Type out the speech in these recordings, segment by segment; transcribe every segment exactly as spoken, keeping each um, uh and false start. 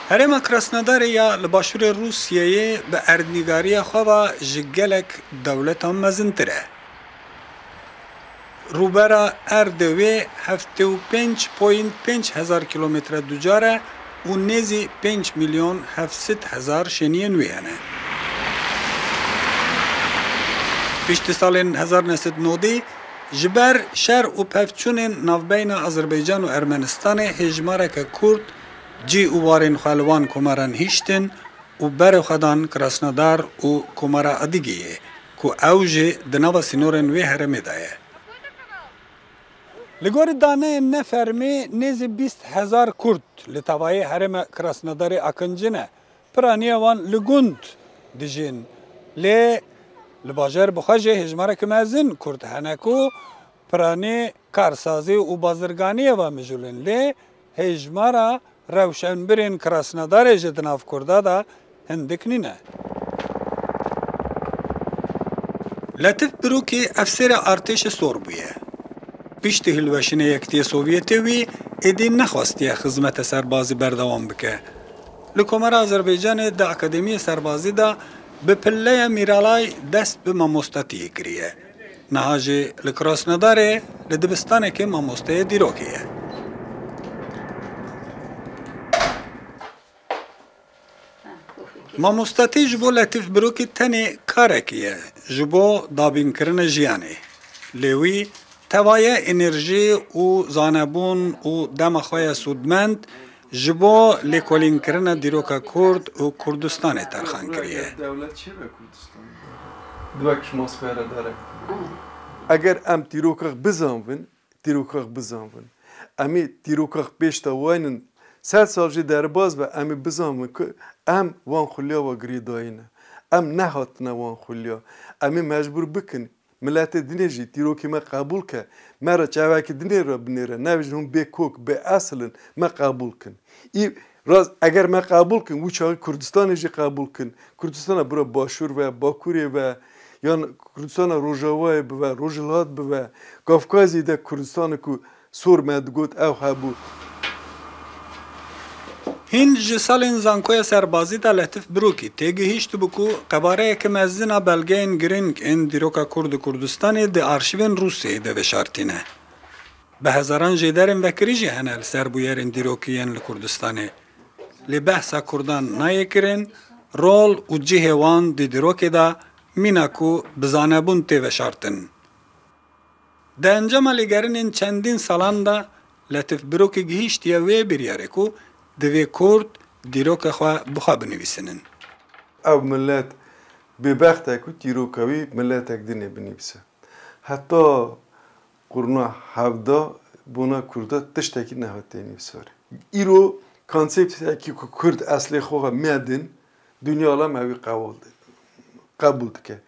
Herêma Krasnodarê ya li başûrê Rûsyeyê bi erdnîgariya xwe ve ji gelek dewletan mezintir e. Rûbera erdê wê heftê û pênc point pênc hezar kilometre ducar e û nêzî pênc milyon heft sed hezar şêniyên wê hene. Piştî salên hezar neh sed nodî, ji ber şer û pevçûnên navbeyna Azerbaycan û Ermenistanê hêjmareke Kurd cî û warên xwe li wan komaran hiştin û berê xwe dan Krasnodar û Komara Adîgeyê, ku ew jî di nava sînorên wê herêmê de ye. Li gorî daneyên nefermî, nêzî bîst hezar Kurd li tevayê herêma Krasnodarê akince ne. Piraniya wan li gund dijîn. Lê li bajar bi xwe jî hêjmareke mezin Kurd hene ku piranî, karsazî û bazirganiyê ve mijûl in. Lê hêjmara rewşenbirên Krasnodarê jî di nav Kurda de hindik nîne. Letîf Birokî efserê artêşê sor bûye. Piştî hilweşînê Yekitiyê Sovyetê wî êdî nexwestiye xizmete serbazî berdewam bike. Li Komara Azerbaycanê di Akademiyê Serbazî de bi pilleya Mîralay dest bi mamostetiyê kiriye. Niha jî li Krasnodarê li dibistanekê mamosteyê dîrokê ye. Mamostetî ji bo Letîf Birokî tenê karekî ye ji bo dabînkirina jiyanê. Lê wî tevaye enerjî û zanebûn û dema xwe ye sûdmend ji bo lêkolînkirina dîroka Kurd û Kurdistanê terxan kiriye. Dewlet çê be Kurdistanê? Divek ji masfere derek. Eger em tîrokax bizanvin, tîrokax bizanvin. Em ê tîrokax pêş de waynin, sed sal jî derbas be, em ê bizanvin ku em wan xuliya wa girêdayî ne. Em nehatine wan xuliya. Em ê mecbûr bikin, miletê dinê jî tîrokê me qebûl ke, me re çavekî dinê re binêre, nebêjin hûn bê kok, bê esil in, me qebûl kin. Î rast, eger me qebûl kin, wî çaxî Kurdistanê jî qebûl kin. Kurdistana bira Başûr ve, Bakurê ve, yan Kurdistana Rojavayê bive, Rojhilat bive, Kafkazê de Kurdistana ku sor me digot ew hebû. Hîn ji salên zankoya serbazî de Letîf Birokî têgihîştibû ku qebareyeke mezin a belgeyên girîng ên dîroka Kurd û Kurdistanê di arşîvên Rûsyayê de veşartîne. Bi hezaran jêderên vekirî jî hene li ser bûyerên dîrokî yên li Kurdistanê. Lê behsa Kurdan nayê kirin, rol û cihê wan di dîrokê de mîna ku bi zanebûn tê veşartin. Di encama lêgerînên çendîn salan de Letîf Birokî gihîştiye wê biryarê ku divê Kurd dîroka xwe bi xwe binivîsînin. Ew milet bêbext e ku dîroka wî miletek din ê binivîse. Heta qurna hevda bona Kurda tiştekî nehatiye nivîsarê. Îro konseptekî ku Kurd eslê xwe me din, dinya alem ewî qewul di-, qebûl dike.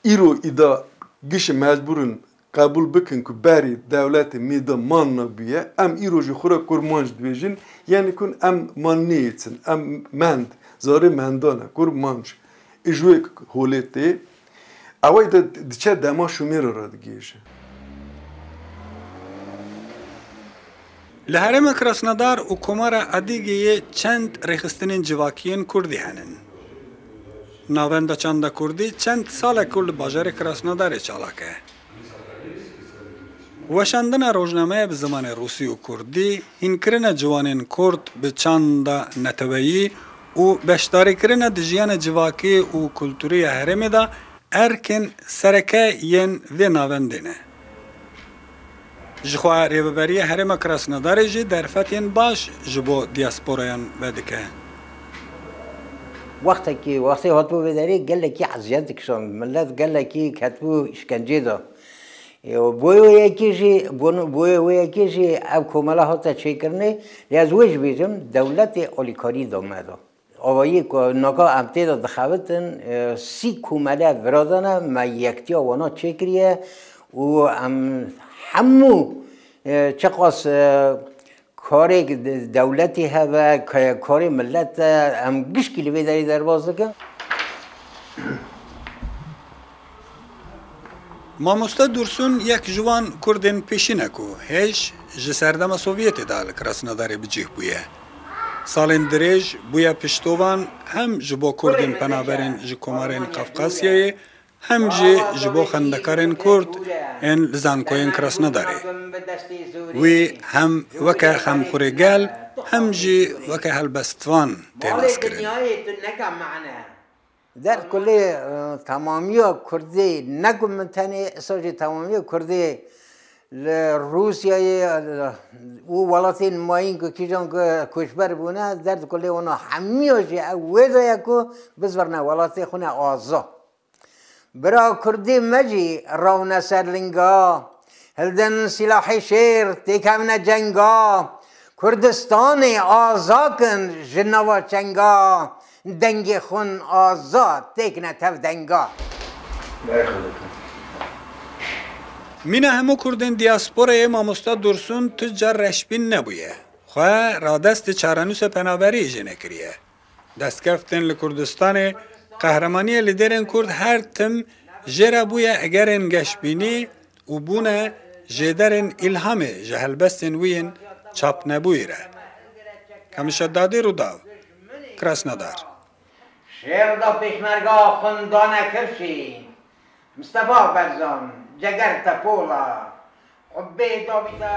Îro îda gişê mecbûr in qebûl bikin ku berî dewletê mêda man nabûye, em îro jî xwe re kurmanc dibêjin, yanî kun em man nêçin, em mend, zarê mendan e, kurmanc. Ê ji wê holê tê, ewey de diçe dema Şûmêra re digihêje. Li herêma Krasnodar û Komara Adîgeyê çend rêxistinên civakî yên Kurdî henin. Navenda çanda Kurdî çend sal e ku li bajarê Krasnodarê çalak e. Weşandina rojnameyê bi zimanê rûsî û kurdî, hînkirina ciwanên kurd bi çanda neteweyî û beşdarîkirina di jiyana civakî û kulturî ya herêmê de erkên sereke yên vê navendê ne. Jixwe Rêveberiya Herêma Krasnodarê jî derfetên baş ji bo diasporayan vedike. Wextekî, wextê hatibû vê derê gelekî eziyet dikişand. Milet gelekî ketibû îşkencê de. Ê, boya wê yekê jî, bon-, boya wê yekê jî ev komela hate çêkirinê, lê ez wê jî bêjim, dewletê alîkarî da me de. Avayî ku naka em tê de dixebitin, e, sî komele viradane, me yektiya wana çêkiriye û em hemû, e, çiqas, e, karê de-, dewletê hebe, ka-, karê millet e, em gişkî li vê derê derbas dikin. Mamoste Dursun yek ji wan kurdên pêşîn e ku hêj ji serdema Sovyetê de li Krasnodarê bi cih bûye. Salên dirêj bûye piştovan hem ji bo Kurdên penaberên ji komarên Qafqasyayê, hem jî ji bo xwendekarên Kurd ên li zankoyên Krasnodarê. Wî hem weke xemxurê gel, hem jî weke helbestvan tê naskirin. Derd kulê e, temamiya Kurdê, ne ku min tenê, esa jî temamiya Kurdê li Rûsyayê e, û welatên mayîn ku kîjan ku koçber bûne, derd kulê wana hemiya jî ew wê de ye ku bizvirne welatê xwe ne aza. Bira Kurdê me jî rawne ser linga, hildin sîlahê şêr, têkevne cenga. Kurdistanê aza kin ji nava çenga, dengê xwin aza têkne tev denga. Mîna hemû Kurdên diyasporayê mamosta Dursun tu car reşbîn nebûye. Xwe radestê çarenûsê penaberî jê nekiriye. Destkeftên li Kurdistanê, qehremaniyê lîderên Kurd her tim jê re bûye egerên geşbînî û bûne jêderên îlhamê ji helbestên wî yên çapnebûyî re. Kamişa Dadî, Rûdaw, Krasnodar. Şêr da pêşmerga xwindane kirşî, Mistefa Berzan, ceger te pola, hubbê davî te